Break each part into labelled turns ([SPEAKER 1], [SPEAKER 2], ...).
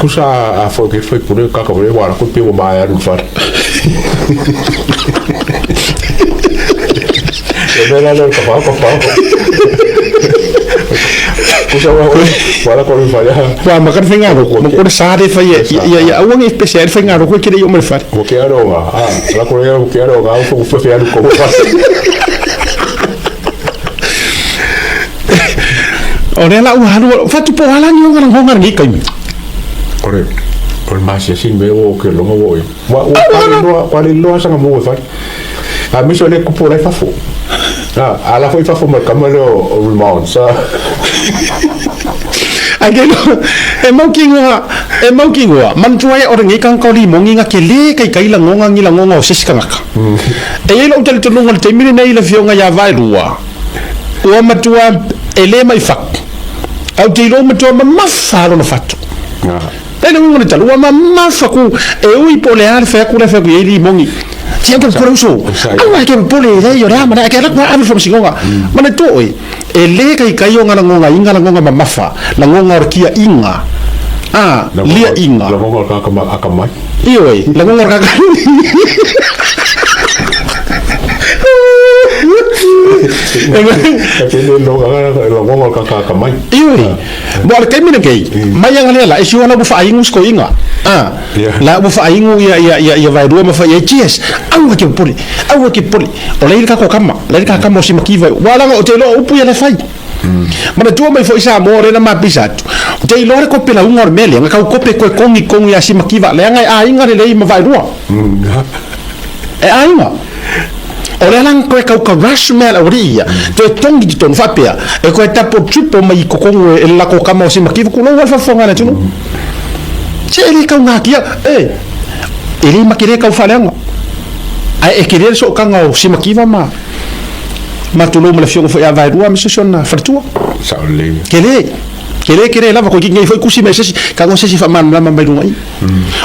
[SPEAKER 1] Tusa a foi ke foi pule ka ka wale wala ko pe o ma ya lu fare. E me la le ka pa ka pa. Kusa wa wala ko lu fare.
[SPEAKER 2] Wa ma ka whainga roko, ma kore sa re whai e, ia, ia, aua nge pese ai whainga roko e kere i o mai whare.
[SPEAKER 1] Ko ke aro ga, a, la ko re ko ke aro ga, ko ko fe aru ko fare.
[SPEAKER 2] O lea la ua alu, fatu po alani o ngana ngonga ni kaimi.
[SPEAKER 1] Ore, ore masia sin me o ke longa wo e. Wa o pa loa, pa le loa sanga mo fai. A miso le kupo lai fafo. A ala foi fafo ma kama le o remand sa.
[SPEAKER 2] Ai ke e mau ki ngoa, e mau ki ngoa. Manatua ai ore ngi kang kauli mongi nga ke le kai kai la ngonga ngi la ngonga o sesi kangaka. E iai lou talitonuga i le taimi lenei i le Afioga ia Vaelua, ua matua e le mai fatu, ae ou te iloa ua matua mamafa lona fatu. E le uiga o le tala, ua mamafa ku, e ui po o le a le fai atu la e fai atu i ai limogi. Se au ke popole uso, aua e ke popole e leai o le a ma le a, e ke alu atu lava ave i le faamasinoga. Manatua oe, e le kaikai o ngalagoga i ngalagoga mamafa, lagoga o le kiaʻiga, a, liaʻiga.
[SPEAKER 1] Lagoga o le tagata akamai.
[SPEAKER 2] Ioe, lagoga o le tagata.
[SPEAKER 1] Lagoga o le tagata akamai.
[SPEAKER 2] Ioe, mo le taimi lenei, mai aga lea la, e sio la ua faaigu si toeaina, a, la ua faaigu ia, ia, ia, ia Vaelua ma fai ai, cheers, aua e te popole, aua e te popole, o la e i ai le tatou tama, la e i ai le ta tama o Simakiva, ua leaga ou te iloa o upu ia la e fai. Manatua mai foi Samoa o lea na mapisa atu, ou te iloa le kope lauga o le mea lea, na tau kope koe kogi kogi ia Simakiva, leaga e aiga lelei ma Vaelua. E aiga. O lea la na toe tau rush mea le aualii ia, toe togi i totonu faapea, e toe tapo triple mai i totonu e le latou tama o Simakiva, tulou lava le faafofoga a le atunuu. Se e le taugatia, e, e le make le tau faaleaga. Ae e tele le sootaga o Simakiva ma ma tulou ma le afioga foi ia Vaelua aemaise si ona faletua.
[SPEAKER 1] Sao lelei.
[SPEAKER 2] Tele, tele tele lava, koe nei foi tusi mai se isi, tago se isi faamalamalama mai luga i.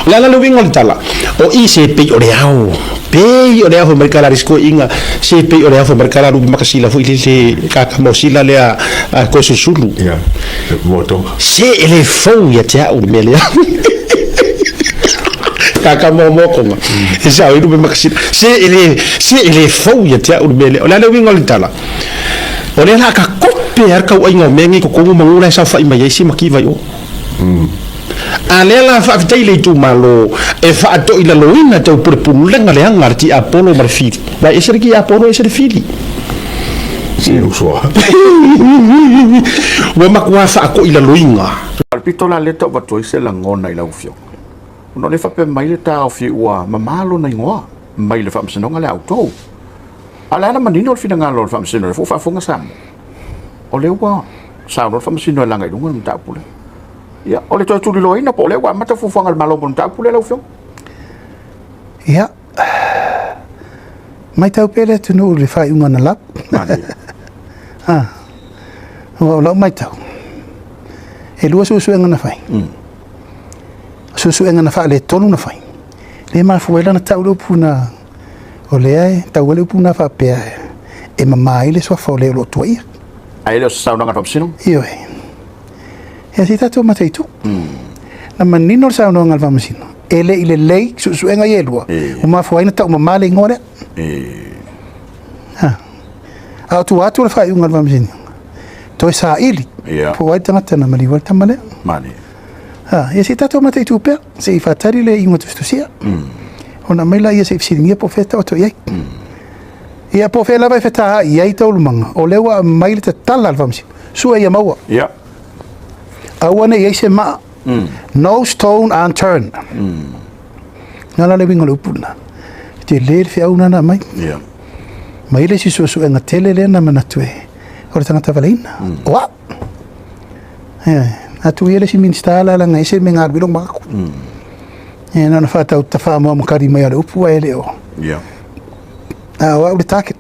[SPEAKER 2] O le ala le uiga o le tala, o i se pei o le ao, pei o le ao fai mai kala le sikoiga, se pei o le ao fai mai kala lupe makasila foi le le kaka maosila lea a koe susulu.
[SPEAKER 1] Ia, mo tonga.
[SPEAKER 2] Se e le fou ia te au le mea lea. Kaka mo mo konga. E sao i lupe makasila. Se e le, se e le fou ia te au le mea lea. O le ala le uiga o le tala, o lea la ka kope a le tauaiga o mea nei totonu ma nuu la e saofai mai ai Simakiva i o. A lea la faafetai i le itumalo e faatoilaloina tau pulepulega leaga a le tiapolo ma le fili. Aua e ese le tiapolo ese le fili.
[SPEAKER 1] Se uso a.
[SPEAKER 2] Ua matua faatoilaloina.
[SPEAKER 3] O le pito la lea e tau avatu ai se lagona i lau Afioga, ona o lea e faapea mai le taofi ua mama lona igoa mai le Faamasinoga lea a outou. A o le a la manino le finagalo o le Faamasino, o lea foi ua faafofoga Samoa, o lea ua saunoa le Faamasino e laga i luga le mataupu lea. Ia, o le toe tuliloaina po o lea ua amata fuafuaga a le Malo mo le mataupu lea lau Afioga?
[SPEAKER 4] Ia, matau pea le atunuu i le faaiuga na lau. Ah, aua o lau matau, e lua suesuega na fai. Suesuega na faaletonu na fai. Le mafua ai la ona tau le upu na, o lea e tau ai le upu na faapea e mama ai le suafa o le o lo o tuuaia.
[SPEAKER 3] Ae le o se saunoaga a le Faamasinoga?
[SPEAKER 4] Ioe. Ia se i tatou mataitu. Na manino le saunoaga a le Faamasino, e le i lelei suesuega ia e lua, ua mafua ai ona tau mama le igoa lea. Ha. A o tua atu o le faaiuga a le Faamasinoga, toe saili, po o ai le tagata na maliu ai le tama lea. Ha, ia se i tatou mataitu pea, se i faatali le iuga tusitusia. Ona aumai laia se i fesiligia po o fea e taoto i ai. Ia po o fea lava e fetaai i ai taualumaga, o lea ua aumai le tatala a le Faamasino, sue ia maua. Aua ne i ai se maa. No stone unturned. Na la le uiga o le upu lena. E tele le feau lena na aumai. Mai le isi suesuega tele lea na manatu e o le tagata valaina. O au. Atu ia le isi Minisita la laga ese me galue lou makaku. E na ona whaatau ta whaamua makari mai a le upu ae le o. A o au le target.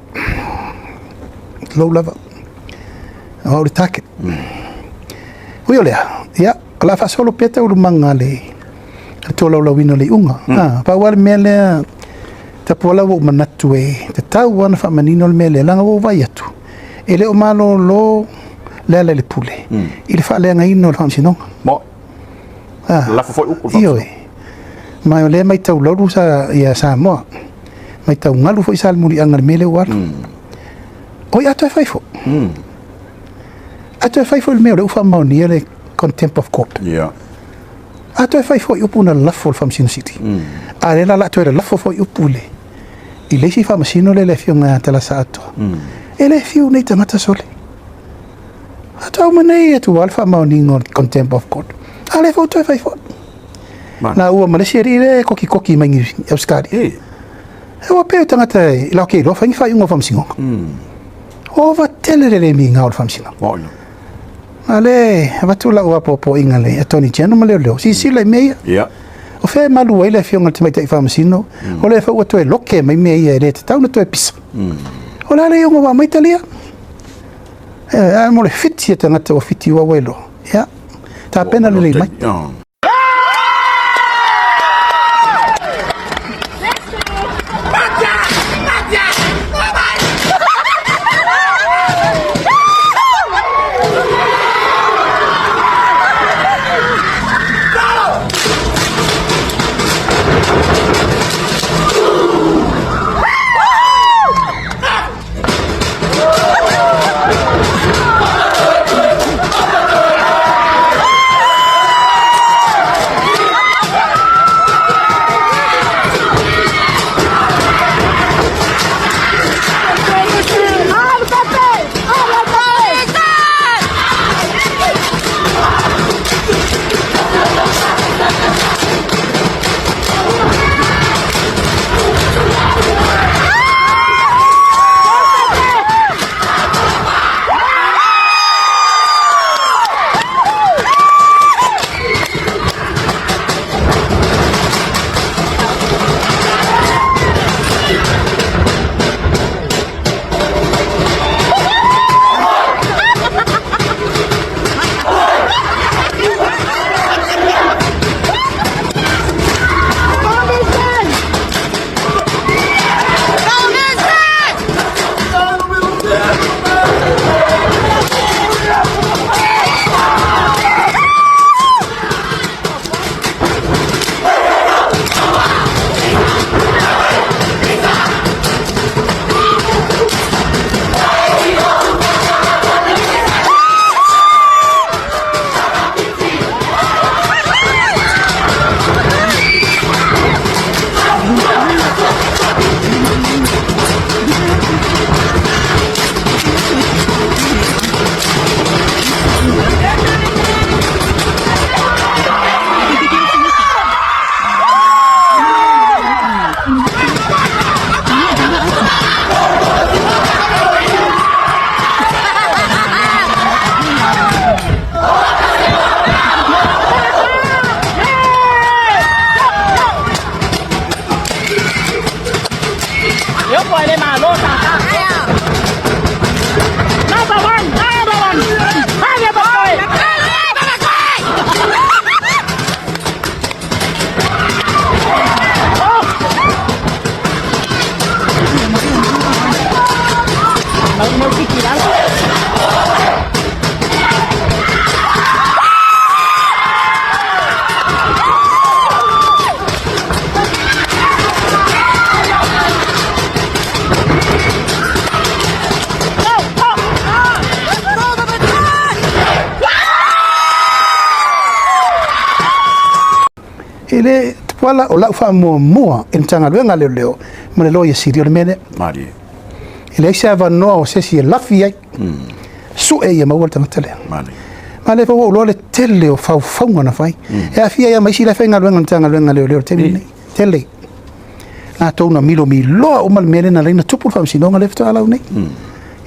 [SPEAKER 4] Lou lava. O au le target. Ui o lea, ia, o le a faasolo pea taualumaga a le tolaulauina o le iuga. Pau lava le mea lea, tapuala ua ou manatu e tatau lava ona faamanino le mea lea, leaga ua ou vaai atu, e le o malolo le ala i le pule i le faaleagaina o le Faamasinoga.
[SPEAKER 3] Lafo foi upu i le
[SPEAKER 4] Ioe. Ma o lea e matau laulu sa ia Samoa. Matau galu foi sa le muliaga i le mea lea ua alu. Oi a toe fai foi. A toe fai foi le mea o lea ua faamaonia le contempt of court.
[SPEAKER 3] Ia.
[SPEAKER 4] A toe fai foi upu na lalafo i le Faamasino Sili. A lea la o le a toe lalafo foi upu i le i le isi Faamasino lea le Afioga ia Talasa Atoa. E le fiu nei tagata sole. Faatoa uma nei atu lava le faamaoniga o le contempt of court. A lea foi ua toe fai foi. Na ua ma le isi alii lea e kokikoki mai i Ausetalia. E ua pei o tagata e latou te iloa fai ni faaiuga o faamasinoga. Ova tele le le migao o le faamasinoga. A lea e avatu lau apoapoaiga i le Attorney General ma leoleo, silasila i mea ia. O fea e malu ai le afioga i le Tamaitai Faamasino, o lea foi ua toe loke mai mea ia e le tatau ona toe pisa. O le a le iuga ua aumai talia? Ae mo le fiti a tagata ua fiti ua ua iloa. Ia, tapena lelei mai. E le Tupuala, o lau faamuamua i le Matagaluega a Leoleo ma le Loia Sili o le mea lea.
[SPEAKER 3] Malie.
[SPEAKER 4] E leai se avanoa o se isi e lafi ai. Sue ia maua le tagata lea.
[SPEAKER 3] Malie.
[SPEAKER 4] Ma lea foi ua ou iloa le tele o faufauga na fai. E aafia ai lava ma isi la e faigaluega i le Matagaluega a Leoleo i le taimi lenei. Tele. Latou na milomiloa uma le mea lea na ala ai ona tupu le faamasinoga lea faatoa lau nei.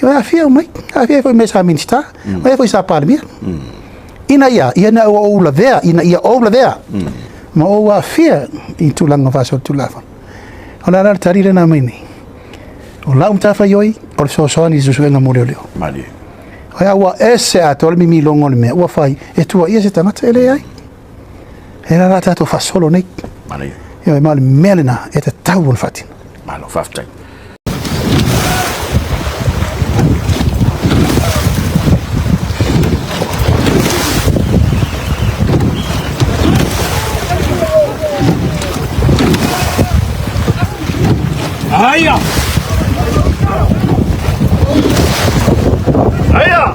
[SPEAKER 4] Ia e aafia uma ai. Aafia ai foi ma e sa Minisita, ma e foi sa Palemia. Ina ia, ina ua ou lavea, ina ia ou lavea, ma ou aafia i tulaga faasolitulafono. O le a la le tali lea na aumai nei? O lau matafaioi, o le fesoasoani i le suesuega mo leoleo.
[SPEAKER 3] Malie.
[SPEAKER 4] Ai a ua ese atoa le mimiloga o le mea ua fai e tuuaia se tagata, e leai. E la la tatou faasolo nei.
[SPEAKER 3] Malie.
[SPEAKER 4] Ioe, ma o le mea lena e tatau ona faatino.
[SPEAKER 3] Malo, faafetai.
[SPEAKER 5] Aia! Aia!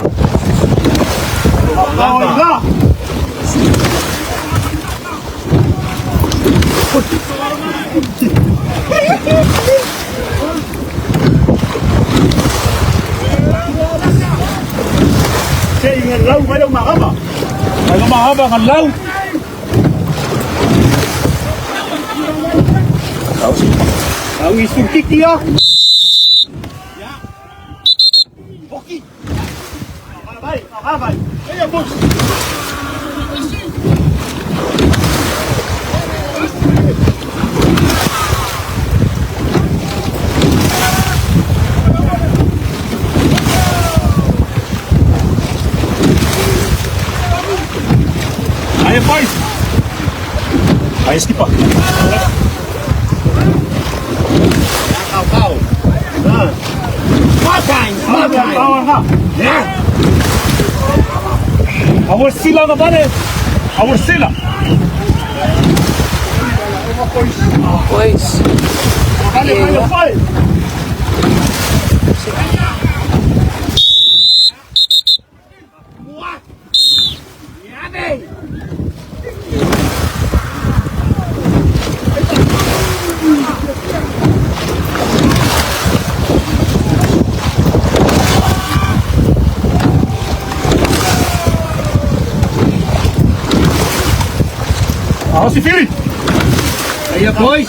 [SPEAKER 5] Aia! Se i lau mai lau mahama. Mai lau mahama ngan lau. Au i sukiki ya. Poki. Vai, vai, vai. Ei, boys. Aia, boys. Aia, skipper. Kau, kau. Our sila na pare. Our sila.
[SPEAKER 6] Boys.
[SPEAKER 5] Ale, ale, fai. Aho si Fili. Aia, boys.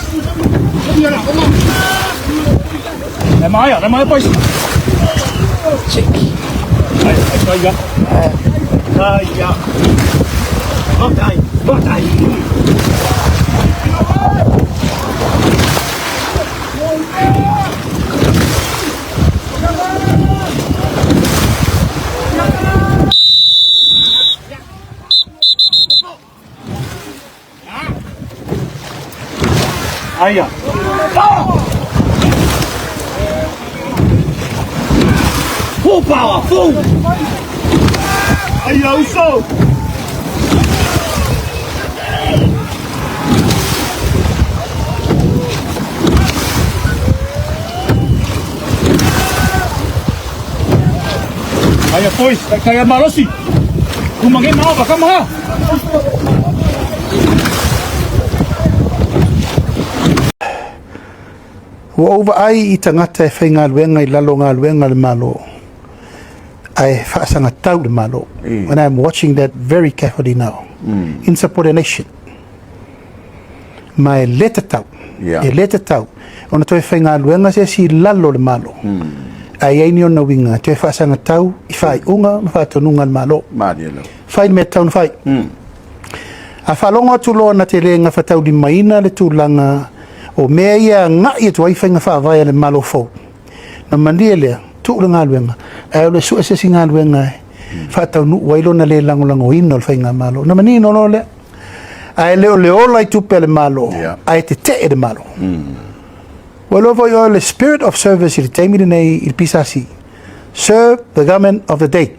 [SPEAKER 5] Le maia, le maia, boys.
[SPEAKER 6] Check.
[SPEAKER 5] Ai, ai, ai. Ai, ai. Matai, matai. Aia. Full power, full. Aia, uso. Aia, boys, kaya malosi. Kumange mao baka mga.
[SPEAKER 4] Ua ou vaai i tagata e faigaluega i lalo o galuega a le Malo, ae faasagatau le Malo. And I am watching that very carefully now. Insubordination. Ma e le tatau, e le tatau ona toe faigaluega se isi i lalo o le Malo, ae i ai ni ona uiga e toe faasagatau i faaiuga ma faatonuga a le Malo. Fai le mea e tatau ona fai. A faalogo atu loa na te le gafataulimaina le tulaga o mea ia e agai atu ai faiga faavae a le Malo fou, na malie lea, tuu le galuega, ae o le sue se isi galuega e faataunuu ai lona le lagolagoina o le faigamalo. Na manino loa lea. Ae le o le ola i tupe a le Malo, ae tetee le Malo. Ua iloa foi oe le spirit of service i le taimi lenei i le PSC, serve the government of the day.